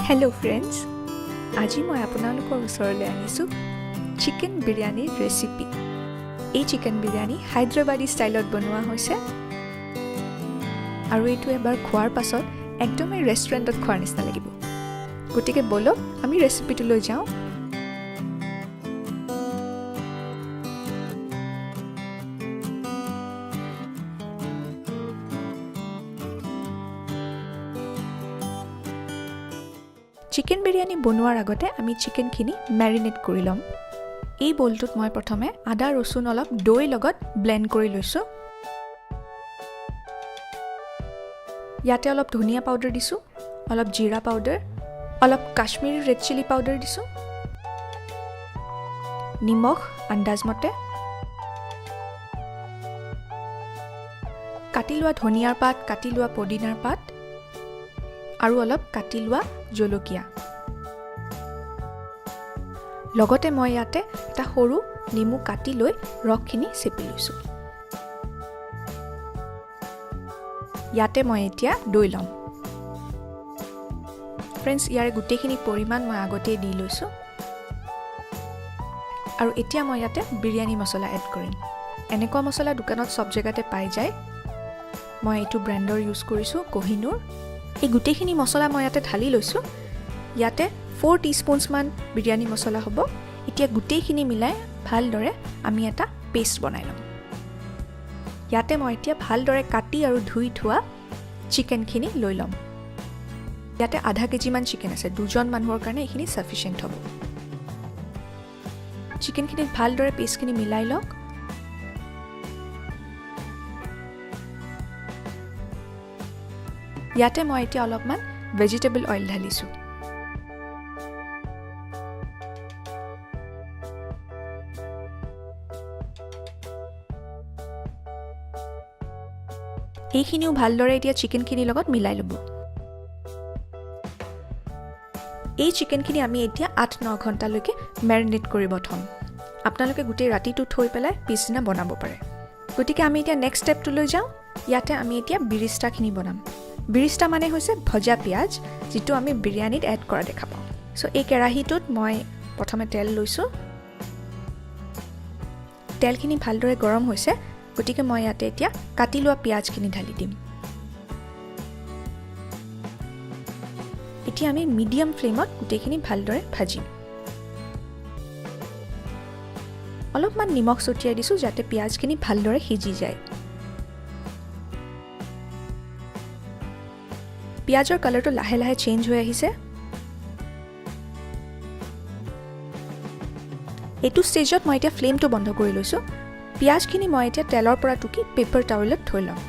Hello' friends, আজি মই আপোনালোকৰ ওচৰলৈ আনিছোঁ চিকেন বিৰিয়ানীৰ ৰেচিপি। এই চিকেন বিৰিয়ানী হায়দৰাবাদী ষ্টাইলত বনোৱা হৈছে আৰু এইটো এবাৰ খোৱাৰ পাছত একদমেই ৰেষ্টুৰেণ্টত খোৱাৰ নিচিনা লাগিব। গতিকে ব'লক, আমি ৰেচিপিটোলৈ যাওঁ। চিকেন বিৰিয়ানী বনোৱাৰ আগতে আমি চিকেনখিনি মেৰিনেট কৰি ল'ম। এই বলটোত মই প্ৰথমে আদা, ৰচুন অলপ দৈৰ লগত ব্লেণ্ড কৰি লৈছোঁ। ইয়াতে অলপ ধনিয়া পাউডাৰ দিছোঁ, অলপ জিৰা পাউডাৰ, অলপ কাশ্মীৰী ৰেড চিলি পাউডাৰ দিছোঁ, নিমখ আন্দাজমতে, কাটি লোৱা ধনিয়াৰ পাত, কাটি লোৱা পদিনাৰ পাত আৰু অলপ কাটি লোৱা জলকীয়া। লগতে মই ইয়াতে এটা সৰু নেমু কাটি লৈ ৰসখিনি চেপি লৈছোঁ। ইয়াতে মই এতিয়া দৈ ল'ম। ফ্ৰেণ্ডছ, ইয়াৰে গোটেইখিনি পৰিমাণ মই আগতেই দি লৈছোঁ আৰু এতিয়া মই ইয়াতে বিৰিয়ানী মছলা এড কৰিম। এনেকুৱা মছলা দোকানত চব জেগাতে পাই যায়। মই এইটো ব্ৰেণ্ডৰ ইউজ কৰিছোঁ, কহিনুৰ। এই গোটেইখিনি মছলা মই ইয়াতে ঢালি লৈছোঁ। ইয়াতে 4 টিস্পুনছমান বিৰিয়ানী মছলা হ'ব। এতিয়া গোটেইখিনি মিলাই ভালদৰে আমি এটা পেষ্ট বনাই ল'ম। ইয়াতে মই এতিয়া ভালদৰে কাটি আৰু ধুই থোৱা চিকেনখিনি লৈ ল'ম। ইয়াতে আধা কেজিমান চিকেন আছে। দুজন মানুহৰ কাৰণে এইখিনি ছাফিচিয়েণ্ট হ'ব। চিকেনখিনিত ভালদৰে পেষ্টখিনি মিলাই লওক। ইয়াতে মই এতিয়া অলপমান ভেজিটেবল অইল ঢালিছোঁ। এইখিনিও ভালদৰে এতিয়া চিকেনখিনিৰ লগত মিলাই ল'ব। এই চিকেনখিনি আমি এতিয়া 8-9 ঘণ্টালৈকে মেৰিনেট কৰিব থ'ম। আপোনালোকে গোটেই ৰাতিটো থৈ পেলাই পিছদিনা বনাব পাৰে। গতিকে আমি এতিয়া নেক্সট ষ্টেপটোলৈ যাওঁ। ইয়াতে আমি এতিয়া বিৰিস্তাখিনি বনাম। বিৰিস্তা মানে হৈছে ভজা পিঁয়াজ, যিটো আমি বিৰিয়ানীত এড কৰা দেখা পাওঁ। চ' এই কেৰাহীটোত মই প্ৰথমে তেল লৈছোঁ। তেলখিনি ভালদৰে গৰম হৈছে, গতিকে মই ইয়াতে এতিয়া কাটি লোৱা পিঁয়াজখিনি ঢালি দিম। এতিয়া আমি মিডিয়াম ফ্লেমত গোটেইখিনি ভালদৰে ভাজিম। অলপমান নিমখ ছটিয়াই দিছোঁ, যাতে পিঁয়াজখিনি ভালদৰে সিজি যায়। পিঁয়াজৰ কালাৰটো লাহে লাহে চেঞ্জ হৈ আহিছে। এইটো ষ্টেজত মই এতিয়া ফ্লেমটো বন্ধ কৰি লৈছোঁ। পিঁয়াজখিনি মই এতিয়া তেলৰ পৰা টুকি পেপাৰ টাৱেলত থৈ ল'ম।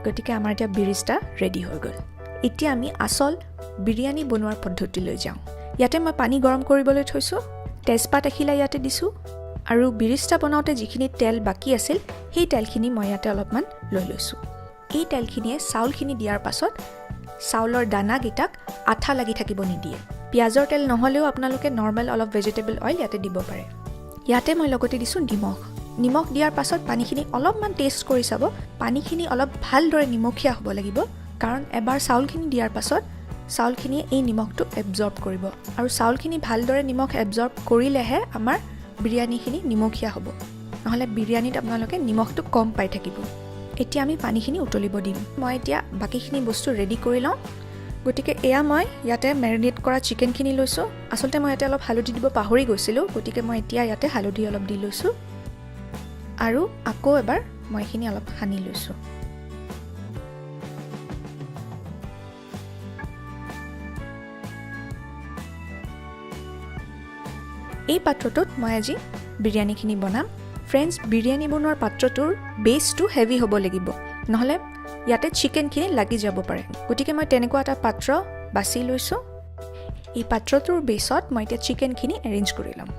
গতিকে আমাৰ এতিয়া বিৰিস্তা ৰেডি হৈ গ'ল। এতিয়া আমি আচল বিৰিয়ানী বনোৱাৰ পদ্ধতিলৈ যাওঁ। ইয়াতে মই পানী গৰম কৰিবলৈ থৈছোঁ। তেজপাত এখিলা ইয়াতে দিছোঁ আৰু বিৰিস্তা বনাওঁতে যিখিনি তেল বাকী আছিল, সেই তেলখিনি মই ইয়াতে অলপমান লৈ লৈছোঁ। এই তেলখিনিয়ে চাউলখিনি দিয়াৰ পাছত চাউলৰ দানাকেইটাক আঠা লাগি থাকিব নিদিয়ে। পিঁয়াজৰ তেল নহ'লেও আপোনালোকে নৰ্মেল অলপ ভেজিটেবল অইল ইয়াতে দিব পাৰে। ইয়াতে মই লগতে দিছোঁ নিমখ। নিমখ দিয়াৰ পাছত পানীখিনি অলপমান টেষ্ট কৰি চাব। পানীখিনি অলপ ভালদৰে নিমখীয়া হ'ব লাগিব, কাৰণ এবাৰ চাউলখিনি দিয়াৰ পাছত চাউলখিনিয়ে এই নিমখটো এবজৰ্ব কৰিব আৰু চাউলখিনি ভালদৰে নিমখ এবজৰ্ব কৰিলেহে আমাৰ বিৰিয়ানীখিনি নিমখীয়া হ'ব। নহ'লে বিৰিয়ানীত আপোনালোকে নিমখটো কম পাই থাকিব। এতিয়া আমি পানীখিনি উতলিব দিম। মই এতিয়া বাকীখিনি বস্তু ৰেডি কৰি লওঁ। গতিকে এয়া মই ইয়াতে মেৰিনেট কৰা চিকেনখিনি লৈছোঁ। আচলতে মই ইয়াতে অলপ হালধি দিব পাহৰি গৈছিলোঁ, গতিকে মই এতিয়া ইয়াতে হালধি অলপ দি লৈছোঁ আৰু আকৌ এবাৰ মই এইখিনি অলপ সানি লৈছোঁ। এই পাত্ৰটোত মই আজি বিৰিয়ানীখিনি বনাম। ফ্ৰেণ্ডছ, বিৰিয়ানী বনোৱাৰ পাত্ৰটোৰ বেছটো হেভি হ'ব লাগিব, নহ'লে ইয়াতে চিকেনখিনি লাগি যাব পাৰে। গতিকে মই তেনেকুৱা এটা পাত্ৰ বাছি লৈছোঁ। এই পাত্ৰটোৰ বেছত মই এতিয়া চিকেনখিনি এৰেঞ্জ কৰি ল'ম।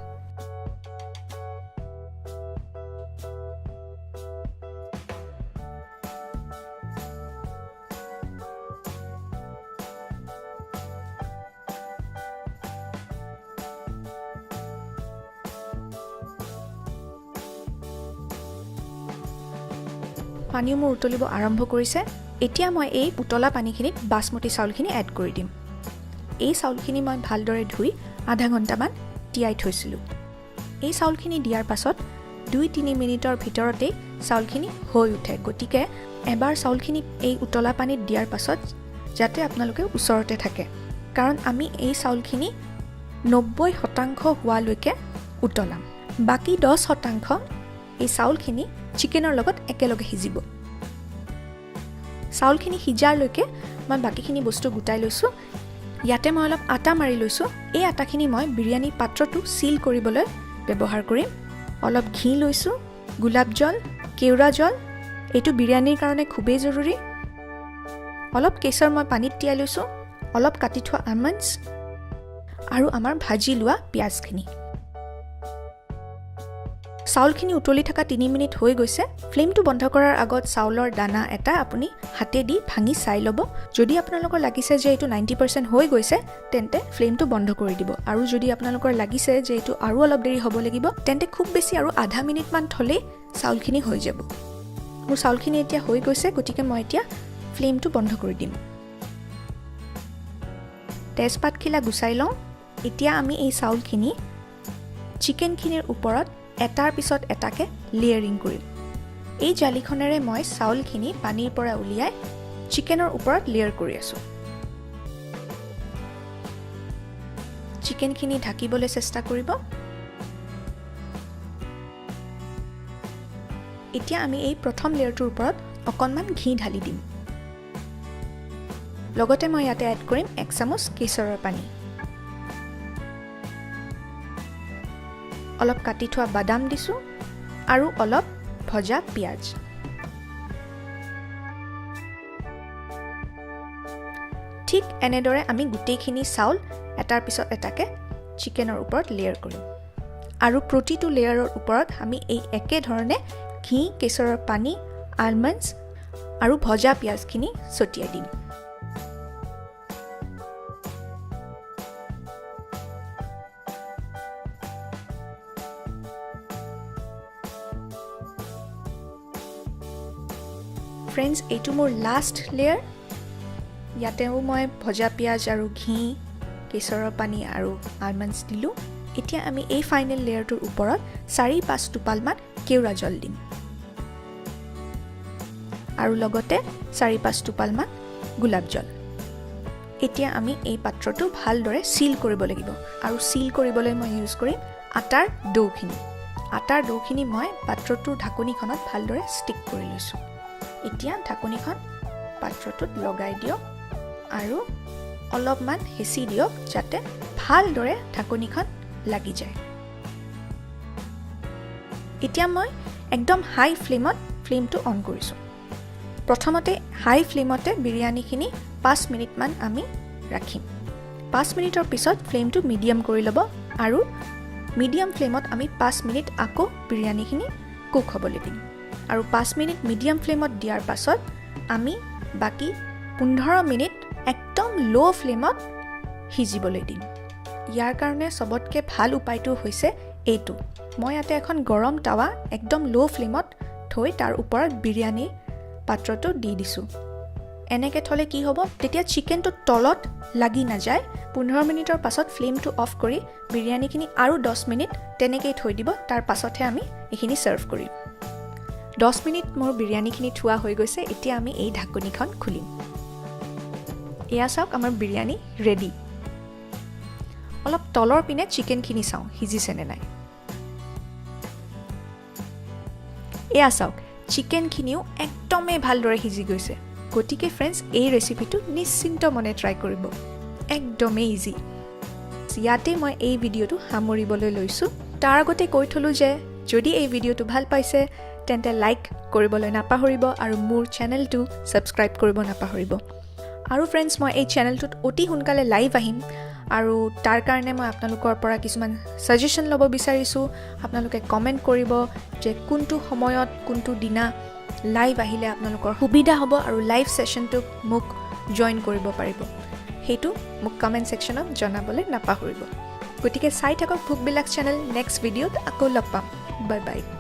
পানীও মোৰ উতলিব আৰম্ভ কৰিছে। এতিয়া মই এই উতলা পানীখিনিত বাচমতি চাউলখিনি এড কৰি দিম। এই চাউলখিনি মই ভালদৰে ধুই আধা ঘণ্টামান তিয়াই থৈছিলোঁ। এই চাউলখিনি দিয়াৰ পাছত 2-3 মিনিটৰ ভিতৰতেই চাউলখিনি হৈ উঠে। গতিকে এবাৰ চাউলখিনি এই উতলা পানীত দিয়াৰ পাছত যাতে আপোনালোকে ওচৰতে থাকে, কাৰণ আমি এই চাউলখিনি 90% হোৱালৈকে উতলাম। বাকী 10% এই চাউলখিনি চিকেনৰ লগত একেলগে সিজিব। চাউলখিনি সিজাৰলৈকে মই বাকীখিনি বস্তু গোটাই লৈছোঁ। ইয়াতে মই অলপ আটা মাৰি লৈছোঁ। এই আটাখিনি মই বিৰিয়ানী পাত্ৰটো চিল কৰিবলৈ ব্যৱহাৰ কৰিম। অলপ ঘি লৈছোঁ, গোলাপ জল, কেওৰা জল, এইটো বিৰিয়ানীৰ কাৰণে খুবেই জৰুৰী। অলপ কেশৰ মই পানীত তিয়াই লৈছোঁ, অলপ কাটি থোৱা আলমণ্ডছ আৰু আমাৰ ভাজি লোৱা পিঁয়াজখিনি। চাউলখিনি উতলি থকা 3 মিনিট হৈ গৈছে। ফ্লেমটো বন্ধ কৰাৰ আগত চাউলৰ দানা এটা আপুনি হাতেদি ভাঙি চাই ল'ব। যদি আপোনালোকৰ লাগিছে যে এইটো 90% হৈ গৈছে, তেন্তে ফ্লেমটো বন্ধ কৰি দিব। আৰু যদি আপোনালোকৰ লাগিছে যে এইটো আৰু অলপ দেৰি হ'ব লাগিব, তেন্তে খুব বেছি আৰু আধা মিনিটমান থ'লেই চাউলখিনি হৈ যাব। মোৰ চাউলখিনি এতিয়া হৈ গৈছে, গতিকে মই এতিয়া ফ্লেমটো বন্ধ কৰি দিম। তেজপাতখিলা গুচাই লওঁ। এতিয়া আমি এই চাউলখিনি চিকেনখিনিৰ ওপৰত এটাৰ পিছত এটাকে লেয়াৰিং কৰিম। এই জালিখনেৰে মই চাউলখিনি পানীৰ পৰা উলিয়াই চিকেনৰ ওপৰত লেয়াৰ কৰি আছোঁ। চিকেনখিনি ঢাকিবলৈ চেষ্টা কৰিব। এতিয়া আমি এই প্ৰথম লেয়াৰটোৰ ওপৰত অকণমান ঘি ঢালি দিম। লগতে মই ইয়াতে এড কৰিম এক চামুচ কেশৰৰ পানী, অলপ কাটি থোৱা বাদাম দিছোঁ আৰু অলপ ভজা পিঁয়াজ। ঠিক এনেদৰে আমি গোটেইখিনি চাউল এটাৰ পিছত এটাকে চিকেনৰ ওপৰত লেয়াৰ কৰিম আৰু প্ৰতিটো লেয়াৰৰ ওপৰত আমি এই একেধৰণে ঘি, কেশৰৰ পানী, আলমণ্ডছ আৰু ভজা পিঁয়াজখিনি ছটিয়াই দিম। ফ্ৰেণ্ডছ, এইটো মোৰ লাষ্ট লেয়াৰ। ইয়াতেও মই ভজা পিঁয়াজ আৰু ঘি, কেশৰৰ পানী আৰু আলমণ্ডছ দিলোঁ। এতিয়া আমি এই ফাইনেল লেয়াৰটোৰ ওপৰত 4-5 টোপালমান কেওৰা জল দিম আৰু লগতে 4-5 টোপালমান গোলাপ জল। এতিয়া আমি এই পাত্ৰটো ভালদৰে চিল কৰিব লাগিব আৰু চিল কৰিবলৈ মই ইউজ কৰিম আটাৰ দৌখিনি। আটাৰ দৌখিনি মই পাত্ৰটোৰ ঢাকনিখনত ভালদৰে ষ্টিক কৰি লৈছোঁ। এতিয়া ঢাকনিখন পাত্ৰটোত লগাই দিয়ক আৰু অলপমান হেঁচি দিয়ক, যাতে ভালদৰে ঢাকনিখন লাগি যায়। এতিয়া মই একদম হাই ফ্লেমত ফ্লেমটো অন কৰিছোঁ। প্ৰথমতে হাই ফ্লেমতে বিৰিয়ানীখিনি 5 মিনিটমান আমি ৰাখিম। 5 মিনিটৰ পিছত ফ্লেমটো মিডিয়াম কৰি ল'ব আৰু মিডিয়াম ফ্লেমত আমি 5 মিনিট আকৌ বিৰিয়ানীখিনি কুক হ'বলৈ দিম। আৰু 5 মিনিট মিডিয়াম ফ্লেমত দিয়াৰ পাছত আমি বাকী 15 মিনিট একদম ল' ফ্লেমত সিজিবলৈ দিম। ইয়াৰ কাৰণে চবতকৈ ভাল উপায়টো হৈছে এইটো। মই ইয়াতে এখন গৰম টাৱা একদম ল' ফ্লেমত থৈ তাৰ ওপৰত বিৰিয়ানী পাত্ৰটো দি দিছোঁ। এনেকৈ থ'লে কি হ'ব, তেতিয়া চিকেনটো তলত লাগি নাযায়। 15 মিনিটৰ পাছত ফ্লেমটো অফ কৰি বিৰিয়ানীখিনি আৰু 10 মিনিট তেনেকেই থৈ দিব। তাৰ পাছতহে আমি এইখিনি ছাৰ্ভ কৰিম। 10 মিনিট মোৰ বিৰিয়ানীখিনি থোৱা হৈ গৈছে। এতিয়া আমি এই ঢাকনিখন খুলিম। এয়া চাওক, আমাৰ বিৰিয়ানী ৰেডি। অলপ তলৰ পিনে চিকেনখিনি চাওঁ সিজিছেনে নাই। এয়া চাওক, চিকেনখিনিও একদমেই ভালদৰে সিজি গৈছে। গতিকে ফ্ৰেণ্ডছ, এই ৰেচিপিটো নিশ্চিন্ত মনে ট্ৰাই কৰিব, একদমেই ইজি। ইয়াতে মই এই ভিডিঅ'টো সামৰিবলৈ লৈছোঁ। তাৰ আগতে কৈ থ'লোঁ যে যদি এই ভিডিঅ'টো ভাল পাইছে, তেন্তে লাইক কৰিবলৈ নাপাহৰিব আৰু মোৰ চেনেলটো ছাবস্ক্ৰাইব কৰিব নাপাহৰিব। আৰু ফ্ৰেণ্ডছ, মই এই চেনেলটোত অতি সোনকালে লাইভ আহিম আৰু তাৰ কাৰণে মই আপোনালোকৰ পৰা কিছুমান ছাজেশ্যন ল'ব বিচাৰিছোঁ। আপোনালোকে কমেণ্ট কৰিব যে কোনটো সময়ত, কোনটো দিনা লাইভ আহিলে আপোনালোকৰ সুবিধা হ'ব আৰু লাইভ ছেশ্যনটোক মোক জইন কৰিব পাৰিব। সেইটো মোক কমেণ্ট ছেকশ্যনত জনাবলৈ নাপাহৰিব। গতিকে চাই থাকক ভোগবিলাস চেনেল। নেক্সট ভিডিঅ'ত আকৌ লগ পাম। Bye bye.